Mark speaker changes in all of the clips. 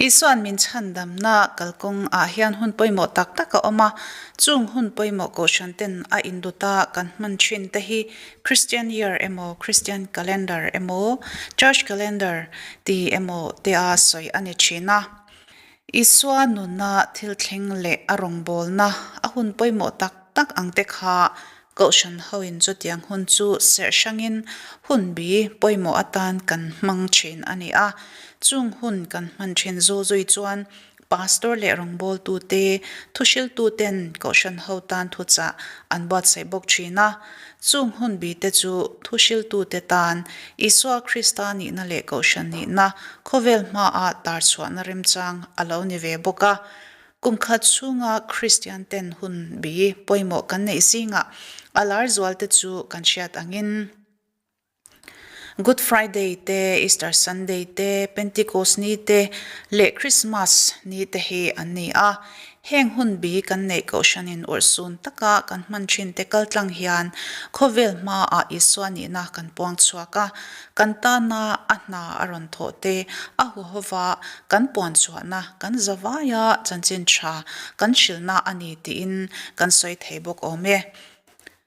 Speaker 1: Isua'n min chhandamna kalkawng ah hian hun pawimawh tak tak a awm a, chung hun pawimawh kohhran ten a induta kan hman thin te hi Christian Year emaw Christian Calendar emaw Church Calendar ti emaw te a sawi a ni thin a. Isua nuna thil thleng leh a rawngbawlna a hun pawimawh tak tak ang te kha kohhran hoin chutiang hun chu serh hrangin hun bi pawimawh atan kan hmang thin a ni a. Chung hun kan hman thin zu zui chuan Pastor leh rawngbawltute, thuhriltuten kohhran ho tan thuchah an buatsaih bawk thin a. Chung hun bite chu thuhriltute tan Isua Krista nihna leh kohhran nihna khawvel hmaah tarchhuahna remchang a lo ni ve bawk a. Kum khat chhunga Kristian ten hun bi pawimawh kan neih zingah a lar zualte chu kan hriat angin, Good Friday te, Easter Sunday te, Pentecost ni te leh Christmas ni te hi an ni a. Heng hun bi kan neih kohhranin urhsun taka kan hman thin te kaltlang hian khawvel hmaah Isua nihna kan puang chhuak a, kan tana a hna a rawn thawh te a huhova kan puan chhuahna kan zavaia chanchin tha kan hrilhna a ni tiin kan sawi thei bawk awm e.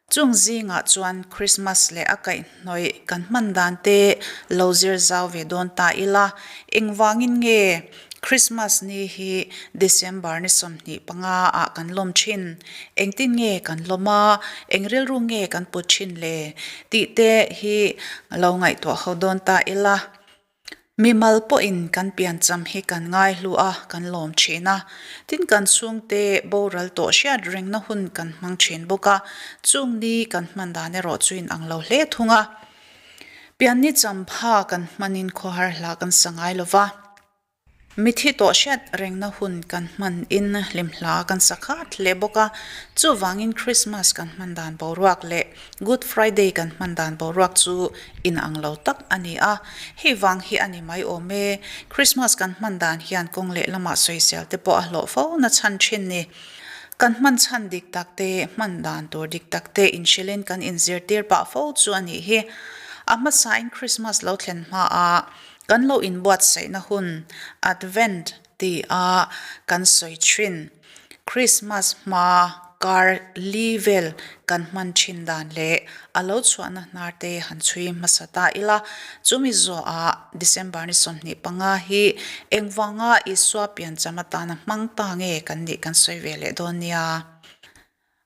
Speaker 1: Chung zingah chuan Christmas leh a kaihhnawih kan hman dan te lo zir zau ve dawn ta ila, engvangin nge Christmas ni hi December ni 25 ah kan lawm thin, engtin nge kan lawm a, eng rilru nge kan put thin le tih te hi lo ngaihtuah ho dawn ta ila. Mimal pawhin kan piancham hi kan ngaihlu a, kan lawm thin a. Tin, kan chhungte boral tawh hriat rengna hun kan hmang thin bawk a, chung ni kan hman dan erawh chu inang lo hle thung a. Pianni champha kan hmanin khawhar hla kan sa ngai lo va. Mithi tawh hriat rengna hun kan hman in hlimhla kan sa khat hle bawk a, chuvangin Christmas kan hman dan boruak leh Good Friday kan hman dan boruak chu inang lo tak a ni a, hei vang hi a ni mai awm e, Christmas kan hman dan hian kawng leh lamah sawisel te pawh a hlawh fo na chhan thin ni. Kan hman chhan dik tak te, hman dan tur dik tak te inhrilhin kan inzirtir pah fo chu a nih hi. A hmasain Christmas lo thlen hmaah Kan lo inbuatsaihna hun, Advent ti a kan sawi thin. Christmas hma kar li vel kan hman thin dan leh a lo chhuahna hnar te han chhui hmasa ta ila, chumi zawhah December ni 25 hi engvanga Isua piancham atana hmang ta nge kan nih kan sawi ve leh dawn nia.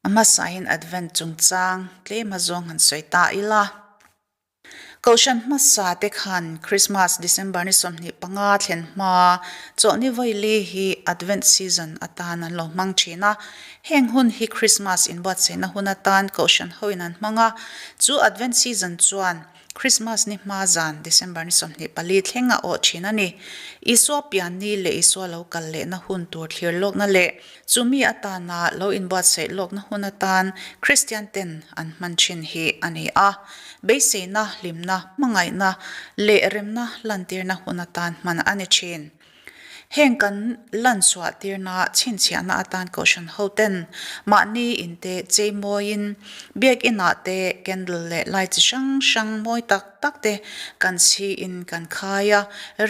Speaker 1: A hmasain Advent chungchang tlem a zawng han sawi ta ila. Kohhran hmasa te khan Christmas December ni 25 thlen hma chawlhni vawi hi Advent season atan an lo hmang thin a. Heng hun hi Christmas inbuatsaihna hun atan Kohhran hoin an hmang a. Chu Advent season chuan Christmas ni hma zan December ni 24 thleng a awh thin a ni. Isua pian ni leh Isua lo kal lehna hun tur thlir lawkna leh chumi atana lo inbuatsaih lawkna hun atan Kristian ten an hman thin hi a ni a. Beiseina, hlimna, hmangaihna leh remna lantirna hun atan hman a ni thin. Heng kan lan chhuah tirna chhinchhiahna atan Kohhran hoten mahni inte chei mawiin Biakinah te candle leh light chi hrang hrang mawi tak tak te kan chhiin kan khai a,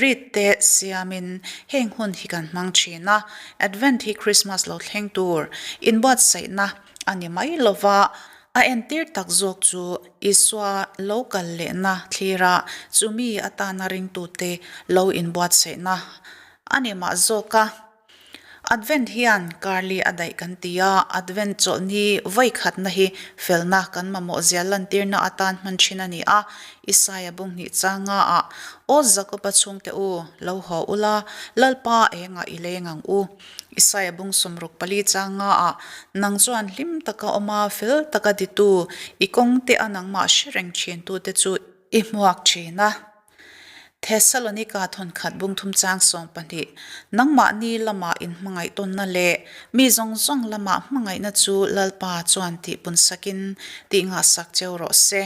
Speaker 1: rit te siamin heng hun hi kan hmang thin a. Advent hi Christmas lo thleng tur inbuatsaihna a ni mai lova, A entir tak zawk chu Isua lo kal lehna thlira chumi atana ringtute lo inbuatsaihna a ni mah zawk a. Advent hian karli a daih kan ti a, Advent chawlhni vawi khatna hi felna kan mamawh zia lantirna atan hman thin a ni a. Isaia bunghnih changa ah, Aw Jakoba chhungte u, lo haw ula, Lalpa engah i leng ang u. Isaia bung 64 changa ah, Nang chuan hlim taka awm a, fel taka ditu, i kawng te a nangmah hre reng thin tute chu i hmuak thin a. Thesalonika thawnkhat bung thum chang 12, Nangmahni lamah inhmangaih tawnna leh mi zawng zawng lamah hmangaihna chu Lalpa chuan tihpun sakin tih ngahsak cheu rawh se.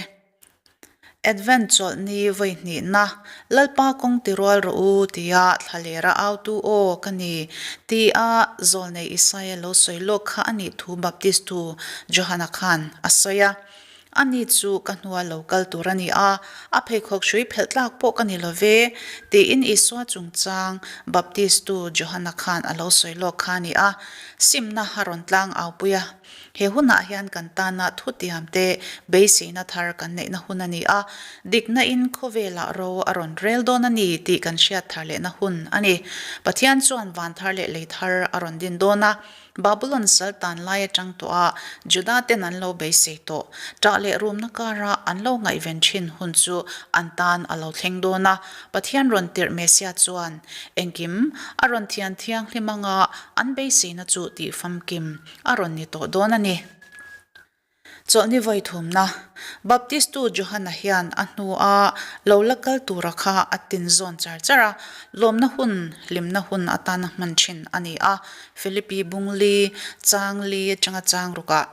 Speaker 1: Advent chawlh ni vawi hnihna, Lalpa kawng ti rual rawh u tia thlalera autu aw ka ni tia zawlnei Isaia lo sawi lawk kha a nih thu Baptistu Johana khan a sawi a. Ani chu ka hnua lo kal tur a ni a, a pheikhawk hrui phelh tlak pawh ka ni lo ve, tiin Isua chungchang Baptistu Johana khan a lo sawi lawk kha a ni a. Simna a rawn tlang aupui a. He hunah hian kan tana thutiam te beiseina thar kan neihna hun a ni a, dikna in khawvelah ro a rawn rel dawn a ni tih kan hriat thar lehna hun a ni. Pathian chuan van thar leh lei thar a rawn din dawn a, Babulon sal tan lai atang tawh a Juda ten an lo beisei tawh. Ṭah leh rumna kara an lo ngaihven ṭhin hun chu an tan a lo thleng dawn a, Pathian rawn tirh Messiah chuan engkim a rawn thian thianghlim anga an beiseina chu tih famkim a rawn ni tawh dawn a ni. Chawlhni vawi thumna, Baptistu Johana hian a hnua lo la kal tura kha a tin zawn char char a, lawmna hun, hlimna hun atana hman thin a ni a. Philippi bungli, changli atanga chang rukah,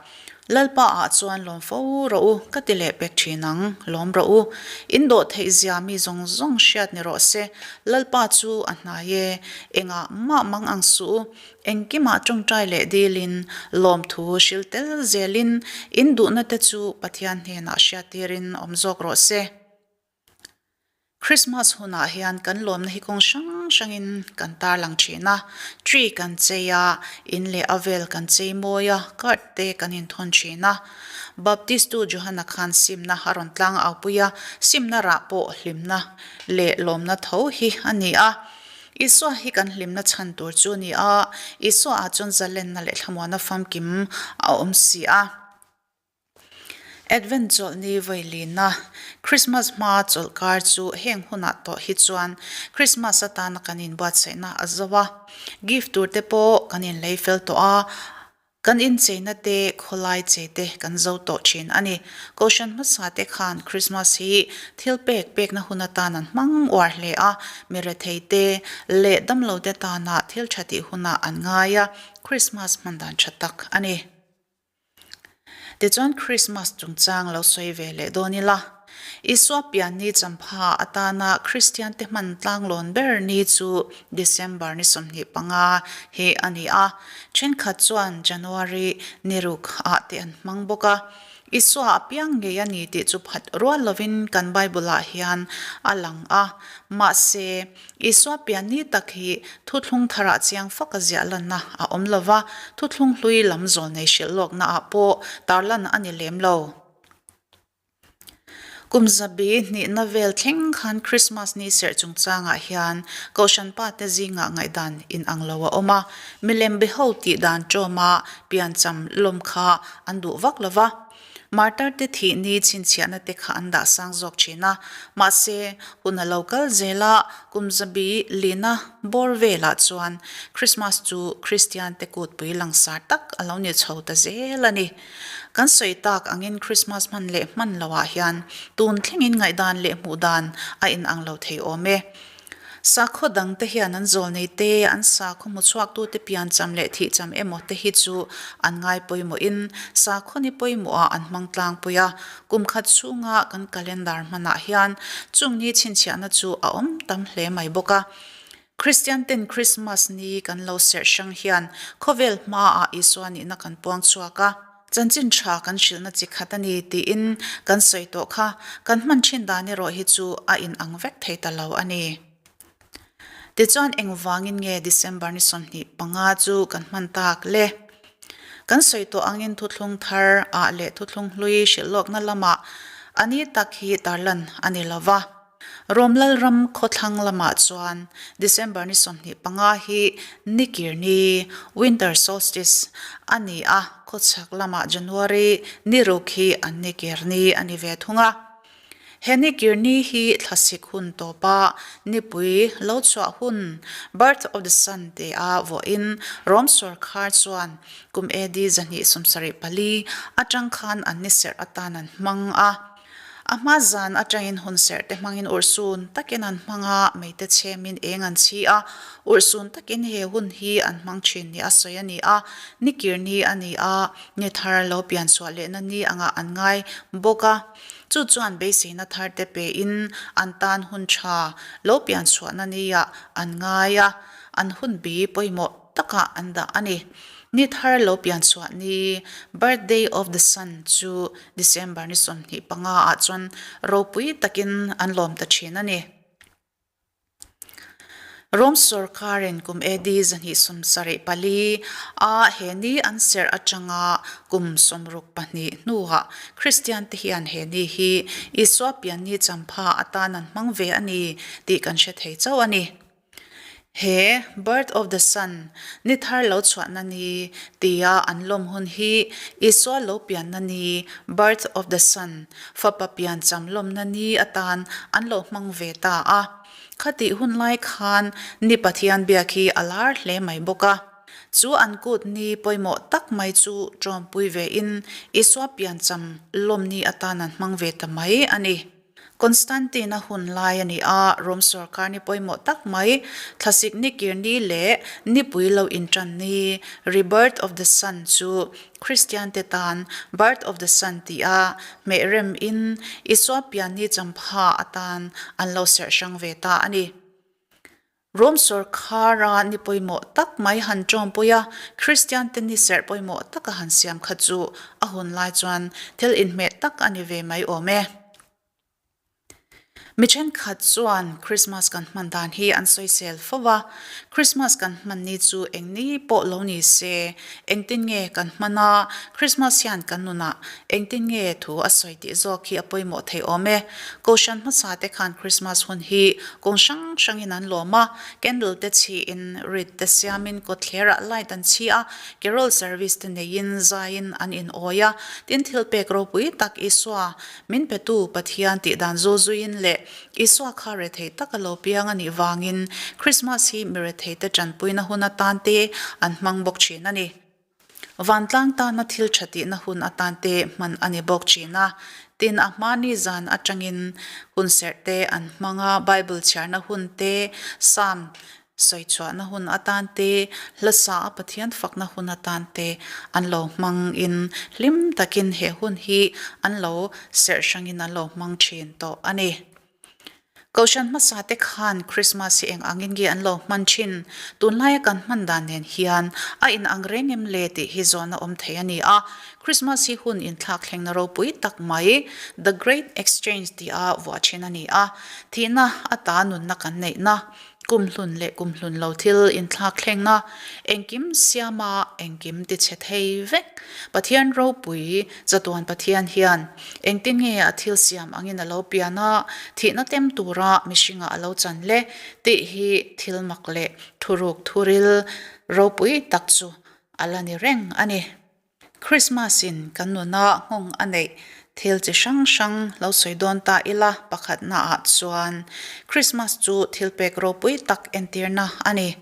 Speaker 1: Lalpa ah chuan lawm fo rawh u, ka ti leh pek thin ang, lawm rawh u. In dawh theih zia mi zawng zawng hriat ni rawh se, Lalpa chu a hnai e, engah mah mang ang suh u, Engkimah tawngtai leh dilin, lawmthu hril tel zelin, in duhna te chu Pathian hnenah hriattirin awm zawk rawh se. Christmas hunah hian kan lawmna hi kawng hrang hrangin kan tarlang thin a, tree kan chei a, in leh a vel kan chei mawi a, card te kan inthawn thin a. Baptistu Johana khan simna a rawn tlang aupui a, simna rah pawh hlimna leh lawmna tho hi a ni a. Isua hi kan hlimna chhan tur chu a ni a, Isua ah chuan zalenna leh thlamuana famkim a awm si a. Advent chawlh ni vawilina Christmas hma chawlh kar chu heng hunah tawh hi chuan Christmas atana kan inbuatsaihna a zo a, gift tur te pawh kan inlei fel tawh a, Kan incheina te, khawlai che te kan zo tawh thin a ni. Kohhran hmasa te khan Christmas hi thil pek pekna hun atan an hmang uar hle a, mi rethei te leh damlo te tana thil tha tih hunah an ngai a, Christmas hman dan tha tak a ni. Tichuan Christmas chungchang lo sawi ve leh dawn ila. Isua pian ni champha atana Kristiante hman tlanglawn ber ni chu December ni 25 hi a ni a, thenkhat chuan January ni ruk ah te an hmang bawk a. Isua a piang ngei a ni tih chu phat rual lovin kan Bible ah hian a lang a, mahse, Isua pian ni tak hi thuthlung tharah chiang faka ziah lanna a awm lo va, thuthlung hlui lam zawlnei hrilh lawkna ah pawh tarlan a ni lem lo. Kum zabi hnihna vel thleng khan Christmas ni serh chungchangah hian Kohhran pate zingah ngaihdan inang lo a awm a, milem be ho tih dan ṭawma piancham lawm kha an duh vak lo va. Martar te thih ni chhinchhiahna te kha an dah sang zawk ṭhin a, mahse hun a lo kal zel a, kum zabi lina bawr velah chuan Christmas chu Kristian te kutpui langsar tak a lo ni chho ta zel a ni. Kan sawi tak angin Christmas hman leh hman loah hian tun thlengin ngaihdan leh hmuh dan a inang lo thei awm e. Sakhaw dangte hian an zawlnei te, an sakhaw hmuchhuaktute piancham leh thihcham emaw te hi chu an ngai pawimawhin sakhaw ni pawimawhah an hmang tlangpui a. Kum khat chhunga kan calendar hmanah hian chung ni chhinchhiahna chu a awm tam hle mai bawk a. Kristian ten Krismas ni kan lo serh hrang hian khawvel hmaah Isua nihna kan puang chhuak a, chanchin tha kan hrilhna chi khat a ni tiin kan sawi tawh kha, kan hman thin dan erawh hi chu a inang vek thei ta lo a ni. Tichuan engvangin nge December ni 25 chu kan hman tak le? Kan sawi tawh angin thuthlung thar ah leh thuthlung hlui hrilh lawkna lamah a ni tak hi tarlan a ni lo va. Rom Lalram khawthlang lamah chuan December ni 25 hi nikir ni, winter solstice, a ni a, khawchhak lamah January ni ruk hi an nikir ni a ni ve thung a. He nikir ni hi thlasik hun tawpa nipui lo chhuah hun, birth of the sun, tia vawiin Rom sawrkhar chuan kum AD 274 atang khan an ni serh atan an hmang a. A hma zan atangin hunserh te hmangin urhsun takin an hmang a, meite chhemin eng an chhi a, urhsun takin he hun hi an hmang thin ni a sawi a ni a, ni kir ni a ni a, ni thar lo pian chhuah lehna ni angah an ngai bawk a, chu chuan beiseina thar te pein an tan hun tha lo pian chhuahna niah an ngai a, an hun bi pawimawh takah an dah a ni. Ni thar lo pian chhuah ni, Birthday of the Sun, chu December ni 25 ah chuan ropui takin an lawm ta thin a ni. Rome sorkarin kum AD 274 a he ni an serh atanga kum 62 hnuah Kristian te hian he ni hi Isua pian ni champha atan an hmang ve a ni tih kan hre thei chauh a ni. He Birth of the Sun, ni thar lo chhuahna ni, tia an lawm hun hi Isua lo pianna ni, Birth of the Sun, fapa pian cham lawmna ni atan an lo hmang ve ta a. Khatih hun lai khan ni Pathian biak hi a lar hle mai bawk a. Chu an kut ni pawimawh tak mai chu tawmpui vein Isua pian cham lawm ni atan an hmang ve ta mai a ni. Constantine-a hun lai a ni a, Rome sorkar ni pawimawh tak mai, thlasik ni kir ni leh nipui lo inṭan ni, Rebirth of the Sun, chu Kristiante tan Birth of the Sun tia hmeh rem in Isua pian ni champha atan an lo serh hrang ve ta a ni. Rome sorkara ni pawimawh tak mai han ṭawmpui a, Kristiante ni serh pawimawh taka han siam kha chu a hun lai chuan thil inhmeh tak a ni ve mai awm e. Mi thenkhat chuan Krismas kan hman dan hi an sawisel fo va, Krismas kan hman ni chu eng ni pawh lo ni se, engtin nge kan hman a, Krismas hian kan nunah engtin nge thu a sawi tih zawk hi a pawimawh thei awm e. Kohhran hmasa te khan Krismas hun hi kawng hrang hrangin an lawm a, candle te chhiin, wreath te siamin kawtthlerah light an chhi a, carol service te neiin zaiin an inawi a, tin thilpek ropui tak Isua min petu Pathian tih dan zu zuiin leh Isua kha rethei tak a lo piang a nih vangin Krismas hi mi retheite tanpuina hun atan te an hmang bawk thin a ni. Vantlang tana thil tha tihna hun atan te hman a ni bawk thin a. Tin, a hmani zan atangin hunserh te an hmang a, Bible chhiarna hun te, Psalm sawi chhuahna hun atan te, hla sa a Pathian fakna hun atan te an lo hmang in hlim takin he hun hi an lo serh hrangin an lo hmang thin tawh a ni. Kohhran hmasa te khan Christmas hi eng angin nge an lo hman thin? Tunlaia kan hman dan nen hian a inang reng em le tih hi zawhna awm thei a ni a. Christmas hi hun inthlak thlengna ropui tak mai, The Great Exchange tia vuah thin a ni a. Thihna ata nunna kan neihna, Kumhlun leh kumhlun lo thil inthlak thlengna, engkim siama engkim tichhe thei vek. Pathian ropui, chatuan Pathian hian engtin nge a thil siam angin a lo pian a, thihna tem tura mihringah a lo chan le tih hi thil mak leh thuruk thuril ropui tak chu a la ni reng a ni. Christmas in kan nuna nghawng a neih thil chi hrang hrang lo sawi dawn ta ila pakhatna ah chuan Christmas chu thil pek ropui tak entirna a ni.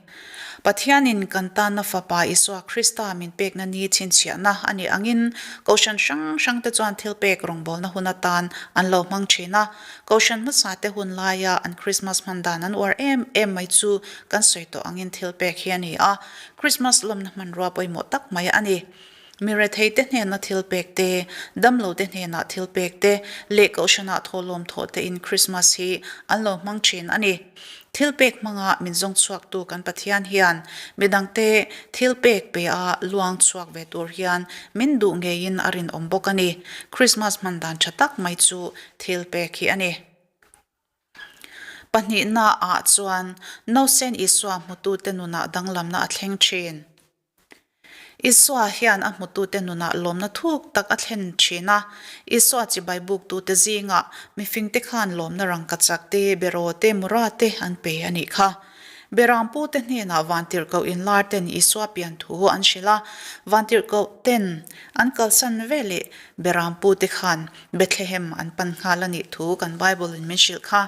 Speaker 1: Pathianin kan tanna Fapa Isua Krista min pekna ni chhinchhiahna a nih angin Kohhran hrang hrang te chuan thil pek rawngbawlna hun atan an lo hmang thin a. Kohhran hmasa te hun laia an Christmas hman dan an uar em em mai chu kan sawi tawh angin thil pek hi a ni a. Christmas lawmna hmanrua pawimawh tak mai a ni. Mi retheite hnena thil pek te, damlote hnenah thil pek te, leh kohhranah thawhlawm thawh tein Christmas hi an lo hmang thin a ni. Thil pek hmanga min zawng chhuaktu kan Pathian hian midangte thil pek pe a luang chhuak ve tur hian min duh ngeiin a rinawm bawk a ni. Christmas hman dan tha tak mai chu thil pek hi a ni. Pahnihna ah chuan Nausen Isua hmutute nunah danglamna a thleng thin. Isua hian a hmutute nunah lawmna thuk tak a thlen thin a. Isua chibai buktute zingah mifingte khan lawmna rangkachak te, beraw te, mura te an pe a nih kha. Berampute hnenah vantirhkoh inlar ten Isua pian thu an hrilh a, vantirhkoh ten an kalsan veleh Berampute khan Bethlehem an pan nghal a nih thu kan Bible in min hrilh kha.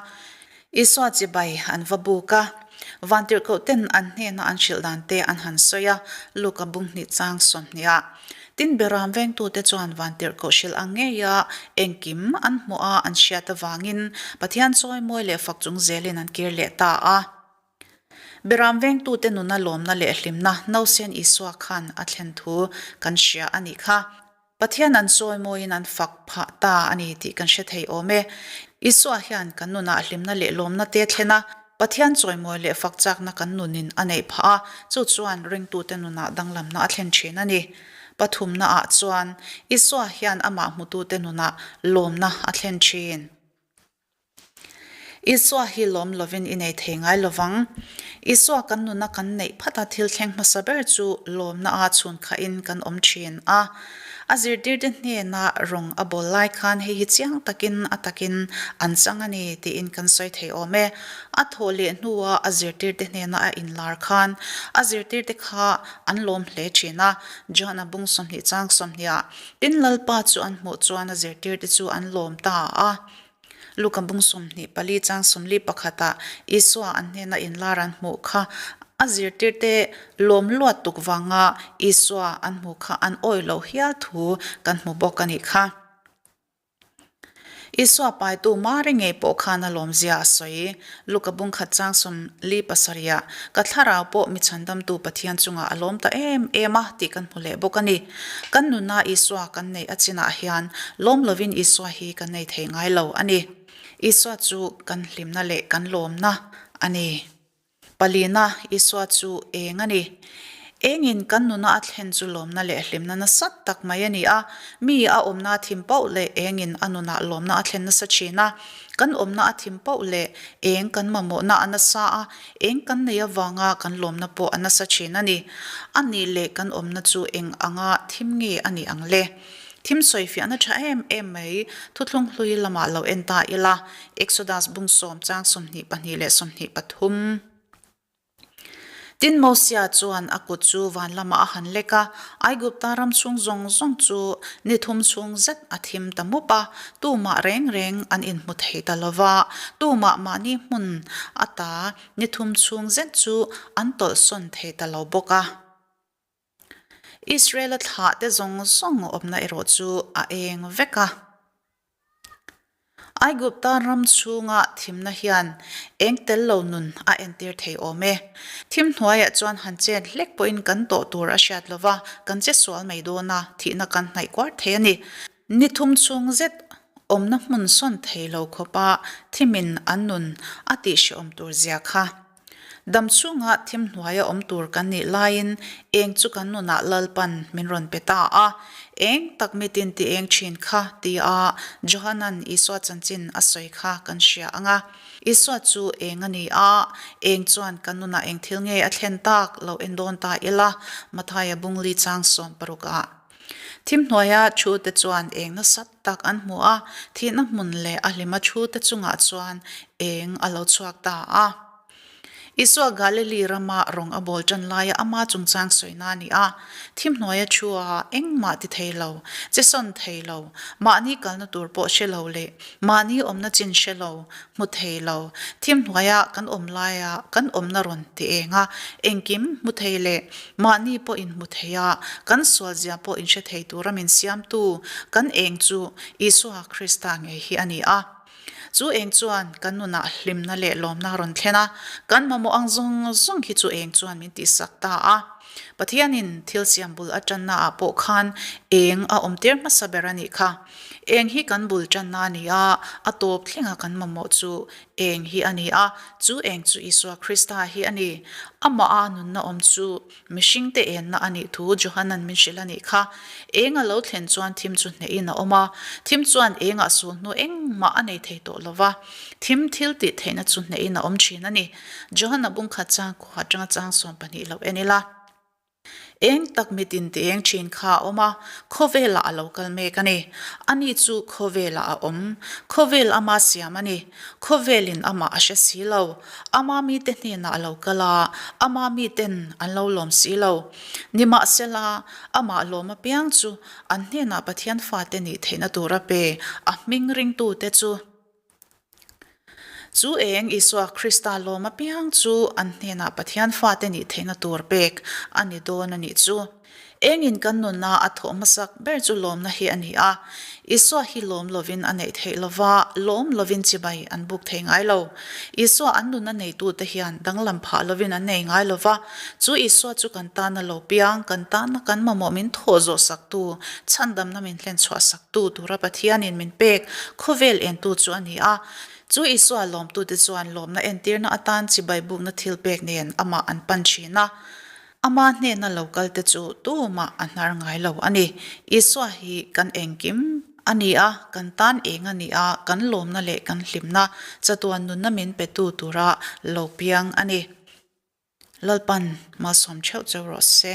Speaker 1: Isua chibai an va buk a, vantirhkoh ten an hnena an hrilh dan te an han sawi a, Luka bunghnih chang 20 ah. Tin Beram vengtute chuan vantirhkoh hrilh ang ngeia engkim an hmuh a an hriat avangin Pathian chawimawi leh fak chung zelin an kir leh ta a. Beram vengtute nuna lawmna leh hlimna Nausen Isua khan a thlen thu kan hria a nih kha. Pathian an chawimawiin an fak phah ta a ni tih kan hre thei awm e. Isua hian kan nunah hlimna leh lawmna te thlen a. Pathian chawimawi leh fak chakna kan nunin a neih phah a, chu chuan ringtute nunah danglamna a thlen thin a ni. Pathumnaah chuan Isua hian amah hmutute nunah lawmna a thlen thin. Isua hi lawm lovin i nei thei ngai lovang. Isua kan nuna kan neih phata thil thleng hmasa ber chu lawmna a chhun khahin kan awm thin a. A zirtirte hnena rawng a bawl lai khan hei hi chiang takin a takin an chang a ni tiin kan sawi thei awm e. A thawh leh hnua a zirtirte hnena a inlar khan a zirtirte kha an lawm hle thin a. John-a bung 20 chang 20 ah Tin Lalpa chu an hmuh chuan a zirtirte chu an lawm ta a. Luka bung 24 chang 41 ah Isua an hnena inlar an hmuh kha a zirtirte lawm luat tuk vanga Isua an hmuh kha an awih loh hial thu kan hmu bawk a nih kha. Isua paitu Mari ngei pawh khan a lawmzia a sawi. Luka bung khat chang 47 ah Ka thlarau pawh mi chhandamtu Pathian chungah a lawm ta em em a tih kan hmu leh bawk a ni. Kan nuna Isua kan neih a chinah hian lawm lovin Isua hi kan nei thei ngai lo a ni. Isua chu kan hlimna leh kan lawmna a ni. Palina, Isua chu eng a ni. Engin kan nuna a thlen chu lawmna leh hlimna nasa tak mai a ni a. Mi a awmna a thim pauh leh engin a nunah lawmna a thlen nasa thin a. Kan awmna a thim pauh leh eng kan mamawhna a nasa a, eng kan nei avanga kan lawmna pawh a nasa thin a ni. A nih leh kan awmna chu eng anga thim nge a nih ang le? Thim sawifiahna tha em em mai thuthlung hlui lamah lo en ta ila, Exodus bung sawm chang 22 leh 23. Tin, Mosia chuan a kut chu van lamah a han lek a, Aigupta ram chhung zawng zawng chu ni thum chhung zet a thim ta mup a, tumah reng reng an inhmu thei ta lo va, tumah mahni hmun ata ni thum chhung zet chu an tawlhsawn thei ta lo bawk a. Israel-a thlahte zawng zawng awmna erawh chu a eng vek a. Aigupta ram chhunga thimna hian eng tel lo nun a entir thei awm e. Thim hnuaiah chuan han chet hlek pawhin kan tawh tur a hriat lo va, kan che sual mai dawn a, thihna kan hnaih kuar thei a ni. Ni thum chhung zet awmna hmun sawn thei lo khawpa thimin an nun a tihhrehawm tur zia kha. Dam chhunga thim hnuaia awm tur kan nih laiin eng chu kan nunah Lalpan min rawn pe ta a, eng tak mitin ti eng thin kha tia Johanan Isua chanchin a sawi kha kan hria ang a. Isua chu eng a ni a, eng chuan kan nunah eng thil nge a thlen tak lo en dawn ta ila, Mathaia bungli chang 16 ah. Thim hnuaia thu te chuan eng nasa tak an hmu a, thihna hmun leh a hlima thu te chungah chuan eng a lo chhuak ta a. Isua Galili rama rawng a bawl tan laia ama chungchang sawina a ni a, thim hnuaia thu a engmah ti thei lo, che sawn thei lo, mahni kalna tur pawh hre lo leh mahni awmna chin hre lo, hmu thei lo, thim hnuaia kan awm laia kan awmna rawn ti eng a, engkim hmu thei leh mahni pawh inhmu thei a, kan sualzia pawh inhre thei tura min siamtu kan eng chu Isua Krista ngei hi a ni a. Chu eng chuan kan nunah hlimna leh lawmna rawn thlen a, kan mamawh ang zawng zawng hi chu eng chuan min tihsak ta a. Pathianin thil siam bul atannaah pawh khan eng a awmtir hmasa ber a nih kha. Eng hi kan bul tanna a ni a, a tawp thlenga kan mamawh chu eng hi a ni a, chu eng chu Isua Krista hi a ni. Amaha nunna awm chu mihringte enna a nih thu Johanan min hrilh a nih kha. Eng a lo thlen chuan thim chu hnehin a awm a, thim chuan engah sul hnu engmah a nei thei tawh lo va, thim thil tih theihna chu hnehin a awm thin a ni. Johana bungkhat chang khuah atanga chang 12 lo en ila. Eng tak mitin ti eng thin kha a awm a, khawvelah a lo kal mek a ni. Ani chu khawvelah a awm. Khawvel ama siam a ni. Khawvelin amah a hre si lo. Ama mite hnenah a lo kal a, ama miten an lo lawm si lo. Nimahsela, amah lawm apiang chu an hnenah Pathian fate nih theihna tur a pe, a hming ringtute chu. Chu eng Isua Krista lawm apiang chu an hnenah Pathian fate nih theihna tur pek a ni dawn a nih chu. Engin kan nunna a thawh hmasak ber chu lawmna hi a ni a. Isua hi lawm lovin a neih theih lova, lawm lovin chibai an buk thei ngai lo. Isua an nunna neitute hian danglam phah lovin an nei ngai lova, chu Isua chu kan tana lo piang, kan tana kan mamawh min thawh zawh saktu, chhandamna min hlenchhuah saktu tura Pathianin min pek khawvel entu chu a ni a. Chu Isua lawmtute chuan lawmna entirna atan chibai bukna thilpek nen amah an pan thin a. Ama hnena lo kalte chu tumah a hnar ngai lo a ni. Isua hi kan engkim a ni a, kan tan eng a ni a, kan lawmna leh kan hlimna chatuan nunna min petu tura lo piang a ni. Lalpan malsawm theuh cheu rawh se.